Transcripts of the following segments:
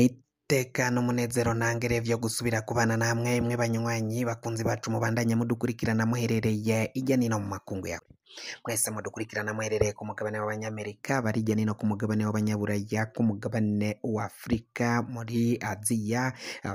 N'iteka n'umunezero ntangere vyo gusubira kubana namwe mwe banywanyi bakunzi bacu mubandanye mudukurikirana muherereye irya nino mu makungu yawe. Mwese mudukurikirana muherereye ku mugabane w'Abanyamerika, bari hirya nino ku mugabane w'Abanyaburaya, ku mugabane wa Afurika, muri Aziya,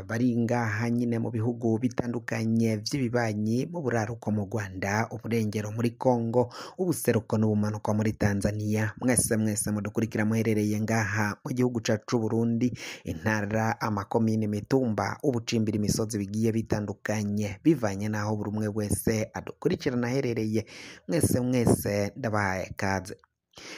bari ngaha nyine mu bihugu bitandukanye vy'ibibanyi, mu buraruko mu Rwanda, uburengero muri Kongo, ubuseruko n'ubumanuko muri Tanzania. Mwese mwese mudukurikira muherereye ngaha mu gihugu cacu c'Uburundi, intara, amakomine, imitumba, ubucimbira, imisozi bigiye bitandukanye, bivanye n'aho buri umwe wese adukurikirana aherereye. Mwese mwese ndabahaye kaze.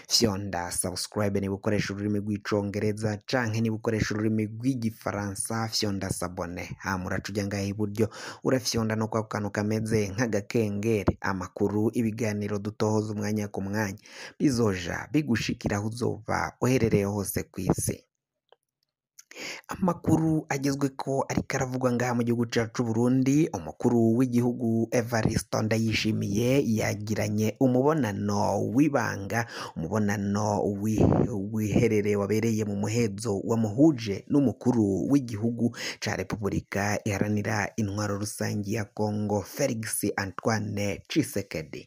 Fyonda subscribe niba ukoresha ururimi rw'icongereza canke niba ukoresha ururimi rw'igifaransa, fyonda s'abonner. Hama uraca uja ngaha iburyo urafyonda no kwako kantu kameze nk'agakengeri. Amakuru, ibiganiro dutohoza umwanya ku mwanya bizoja bigushikira aho uzoba uherereye hose kw'isi. Amakuru agezweko ariko aravugwa ngaha mu gihugu cacu c'Uburundi, umukuru w'igihugu Evariste Ndayishimiye yagiranye umubonano w'ibanga, umubonano wiherereye wabereye mu muhezo wamuhuje n'umukuru w'igihugu ca Repubulika Iharanira Intwaro Rusangi ya Kongo, Felix Antoine Tshisekedi.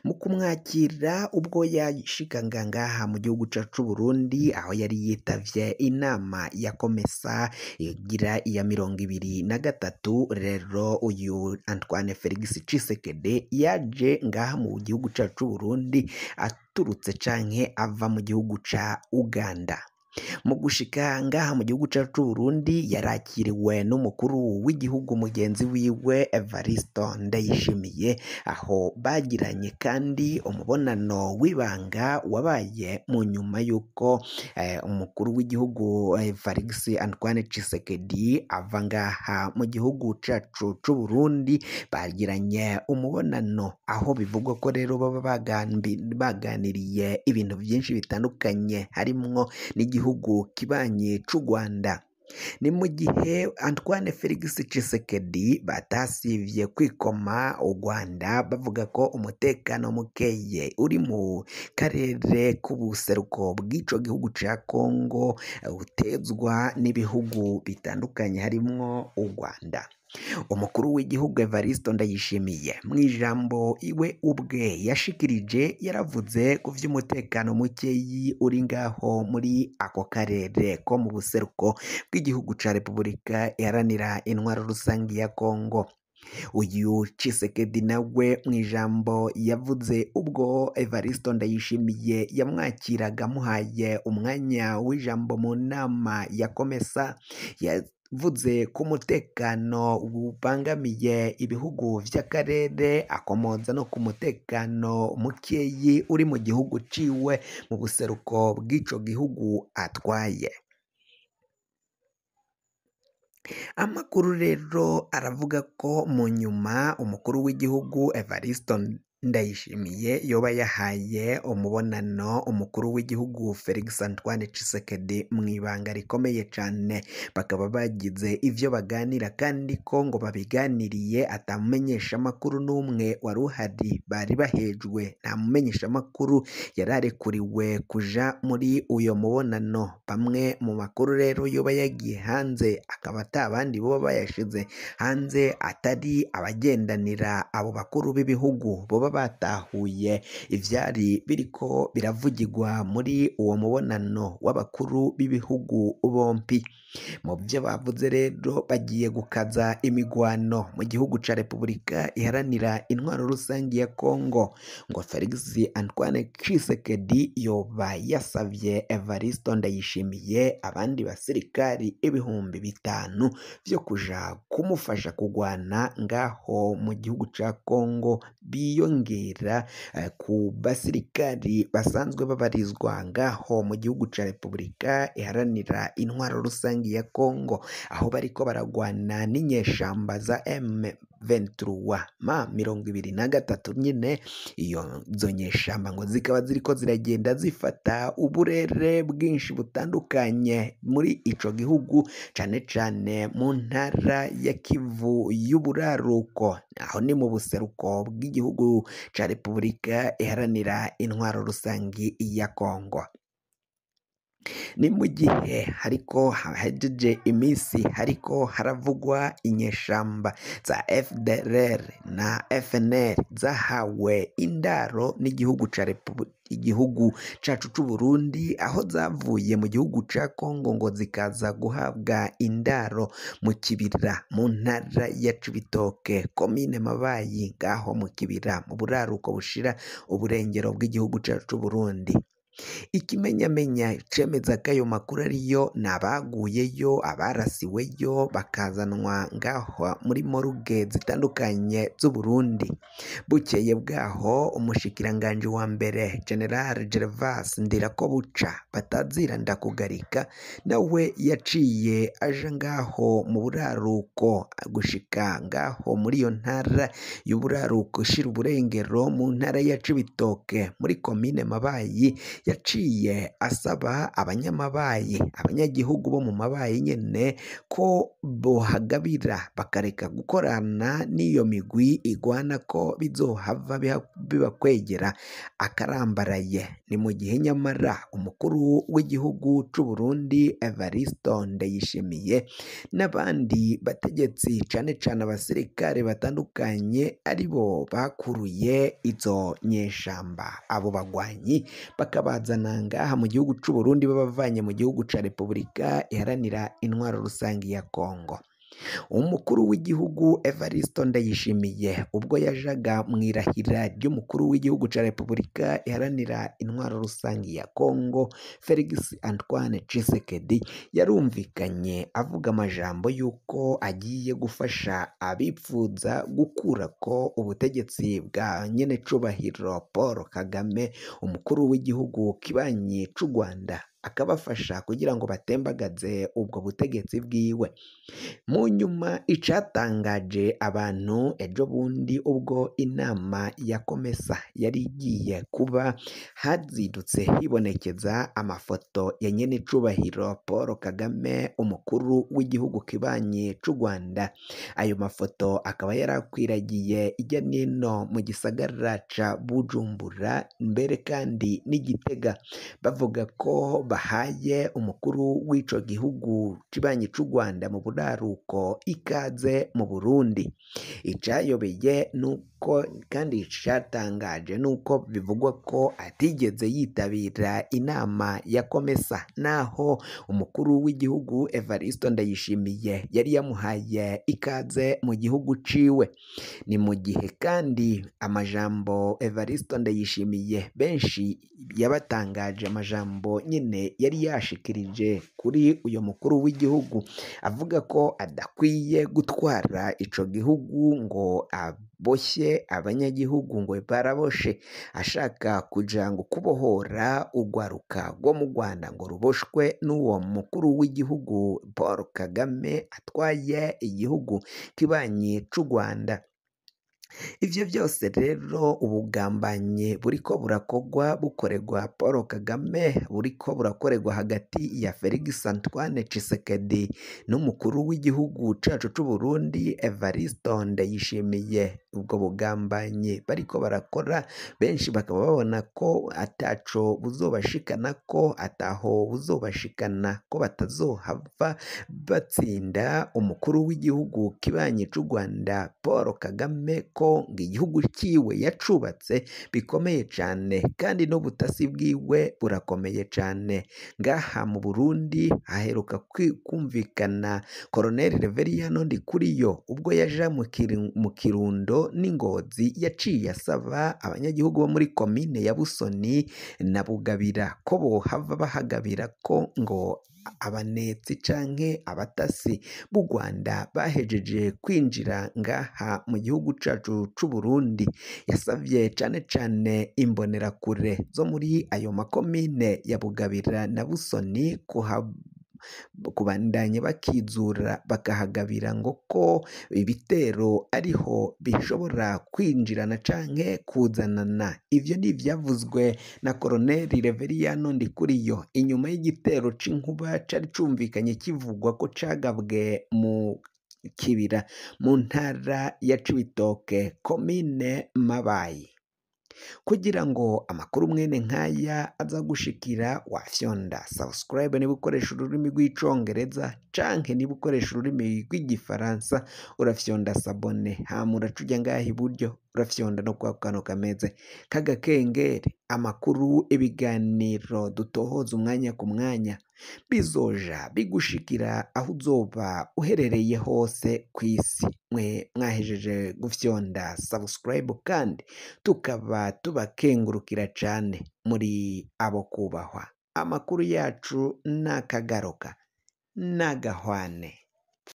Mu kumwakira ubwo yashikanga ngaha mu gihugu cacu c'Uburundi, aho yari yitavye inama ya Komesa igira iya 23, rero uyu Antoine Felix Tshisekedi yaje ngaha mu gihugu cacu c'Uburundi aturutse canke ava mu gihugu ca Uganda. Mu gushika ngaha mu gihugu cacu c'Uburundi yarakiriwe n'umukuru w'igihugu mugenzi wiwe Evariste Ndayishimiye, aho bagiranye kandi umubonano w'ibanga wabaye mu nyuma y'uko umukuru w'igihugu Felix Antoine Tshisekedi ava ngaha mu gihugu cacu c'Uburundi. Bagiranye umubonano aho bivugwa ko rero baba baganiriye ibintu vyinshi bitandukanye, harimwo n'igihugu kibanyi c'u Rwanda. Ni mu gihe Antoine Felix Tshisekedi batasivye kwikoma u Rwanda bavuga ko umutekano mukeye uri mu karere k'ubuseruko bw'ico gihugu ca Kongo utezwa n'ibihugu bitandukanye harimwo u Rwanda. Umukuru w'igihugu Evariste Ndayishimiye mw'ijambo iwe ubwe yashikirije yaravuze ku vy'umutekano mukeyi uri ngaho muri ako karere ko mu buseruko bw'igihugu ca Repubulika Iharanira Intwaro Rusangi ya Kongo. Uyu Tshisekedi nawe mw'ijambo yavuze ubwo Evariste Ndayishimiye yamwakiraga amuhaye umwanya w'ijambo mu nama ya Komesa, yavuze ko umutekano ubangamiye ibihugu vy'akarere, akomoza no ku mutekano mukeyi uri mu gihugu ciwe mu buseruko bw'ico gihugu atwaye. Amakuru rero aravuga ko mu nyuma umukuru w'igihugu Evariste Ndayishimiye yoba yahaye umubonano umukuru w'igihugu Felix Antoine Tshisekedi mw'ibanga rikomeye cane, bakaba bagize ivyo baganira kandi ko ngo babiganiriye atamumenyesha makuru n'umwe wari uhari, bari bahejwe, nta mumenyesha makuru yararekuriwe kuja muri uyo mubonano. Bamwe mu makuru rero yoba yagiye hanze akaba ata bandi boba bayashize hanze atari abagendanira abo bakuru b'ibihugu boba batahuye ivyari biriko biravugirwa muri uwo mubonano w'abakuru b'ibihugu bompi. Mu vyo bavuze rero bagiye gukaza imigwano mu gihugu ca Repubulika Iharanira Intwaro Rusangi ya Kongo, ngo Felix Antoine Tshisekedi yoba yasavye Evariste Ndayishimiye abandi basirikari 5000 vyo kuja kumufasha kugwana ngaho mu gihugu ca Kongo, biyongera ku basirikari basanzwe babarizwa ngaho mu gihugu ca Repubulika Iharanira Intwaro Rusangi ya Kongo, aho bariko baragwana n'inyeshamba za M23 ma 23 nyine. Iyo zo nyeshamba ngo zikaba ziriko ziragenda zifata uburere bwinshi butandukanye muri ico gihugu, cane cane mu ntara ya Kivu y'uburaruko, aho ni mu buseruko bw'igihugu ca Repubulika Iharanira Intwaro Rusangi ya Kongo. Ni mu gihe hariko hahejeje imisi hariko haravugwa inyeshamba za FDLR na FNL zahawe indaro n'igihugu ca igihugu cacu c'Uburundi, aho zavuye mu gihugu ca Kongo ngo zikaza guhabwa indaro mu Kibira mu ntara ya Cibitoke, komine Mabayi, ngaho mu Kibira mu buraruko bushira uburengero bw'igihugu cacu c'Uburundi. Ikimenyamenya cemeza ko ayo makuru ariyo ni abaguyeyo, abarasiweyo bakazanwa ngaho muri moruge zitandukanye z'Uburundi. Bukeye bwaho umushikiranganji wa mbere General Gervas Ndirakobuca batazira ndakugarika nawe yaciye aja ngaho mu buraruko gushika ngaho muri iyo ntara y'uburaruko ishira uburengero mu ntara ya Cibitoke muri komine Mabayi, yaciye asaba abanyamabayi, abanyagihugu bo mu Mabayi nyene ko bohagabira bakareka gukorana n'iyo migwi igwana ko bizohava bibakwegera akarambaraye. Ni mu gihe nyamara umukuru w'igihugu c'Uburundi Evaristo Ndayishimiye n'abandi bategetsi cane cane abasirikare batandukanye aribo bakuruye izo nyeshamba, abo bagwanyi bakabazana ngaha mu gihugu c'Uburundi babavanye mu gihugu ca Repubulika Iharanira Intwaro Rusangi ya Kongo. Umukuru w'igihugu Evaristo Ndayishimiye ubwo yajaga mu irahira ry'umukuru w'igihugu ca Repubulika Iharanira Intwaro Rusangi ya Kongo Felix Antoine Tshisekedi, yarumvikanye avuga amajambo y'uko agiye gufasha abipfuza gukurako ubutegetsi bwa nyenecubahiro Paul Kagame, umukuru w'igihugu kibanyi c'u Rwanda, akabafasha kugira ngo batembagaze ubwo butegetsi bwiwe. Mu nyuma icatangaje abantu ejo bundi ubwo inama ya Komesa yari igiye kuba, hazindutse hibonekeza amafoto ya nyenecubahiro Paul Kagame, umukuru w'igihugu kibanyi c'u Rwanda. Ayo mafoto akaba yarakwiragiye ijya nino mu gisagara ca Bujumbura mbere kandi n'Igitega, bavuga ko bahaye umukuru w'ico gihugu kibanyi c'u Rwanda mu buraruko ikaze mu Burundi. Icayobeye nuko kandi icatangaje nuko bivugwa ko atigeze yitabira inama ya Komesa, naho umukuru w'igihugu Evaristo Ndayishimiye yari yamuhaye ikaze mu gihugu ciwe. Ni mu gihe kandi amajambo Evaristo Ndayishimiye benshi yabatangaje, amajambo nyine yari yashikirije kuri uyo mukuru w'igihugu avuga ko adakwiye gutwara ico gihugu ngo aboshye abanyagihugu ngo baraboshe, ashaka kuja ngo kubohora urwaruka rwo mu Rwanda ngo ruboshwe n'uwo mukuru w'igihugu Paul Kagame atwaye igihugu kibanyi c'u Rwanda. Ivyo vyose rero ubugambanyi buriko burakorwa bukorerwa Paul Kagame, buriko burakorerwa hagati ya Felix Antoine Tshisekedi n'umukuru w'igihugu cacu c'Uburundi Evaristo Ndayishimiye. Ubwo bugambanyi bariko barakora benshi bakaba babona ko ataco buzobashikana, ko ataho buzobashikana, ko batazohava batsinda umukuru w'igihugu kibanyi c'u Rwanda Paul Kagame, ko ngo igihugu ciwe yacubatse bikomeye cane kandi n'ubutasi bwiwe burakomeye cane. Ngaha mu Burundi haheruka kumvikana Colonel Reveriyano Ndikuriyo ubwo yaja mu Kirundo n'Ingozi, yaciye asaba abanyagihugu bo muri komine ya Busoni na Bugabira ko bohava bahagabira ko ngo abanetsi canke abatasi b'u Rwanda bahejeje kwinjira ngaha mu gihugu cacu c'Uburundi. Yasavye cane cane imbonerakure zo muri ayo makomine ya Bugabira na Busoni kubandanya bakizura bakahagabira ngo ko ibitero ariho bishobora kwinjirana canke kuzanana. Ivyo ni ivyavuzwe na Colonel Reveriyano Ndikuriyo inyuma y'igitero c'inkuba cari cumvikanye kivugwa ko cagabwe mu Kibira mu ntara ya Cibitoke komine Mabayi. Kugira ngo amakuru mwene nkaya aza gushikira, wafyonda subscribe niba ukoresha ururimi rw'icongereza, canke niba ukoresha ururimi rw'igifaransa urafyonda s'abonner, hama uraca uja ngaha iburyo urafyonda no kwa kantu kameze k'agakengeri. Amakuru, ibiganiro dutohoza umwanya ku mwanya bizoja bigushikira aho uzoba uherereye hose kw'isi. Mwe mwahejeje gufyonda subscribe kandi tukaba tubakengurukira cane, muri abo kubahwa. Amakuru yacu nakagaruka nagahwane.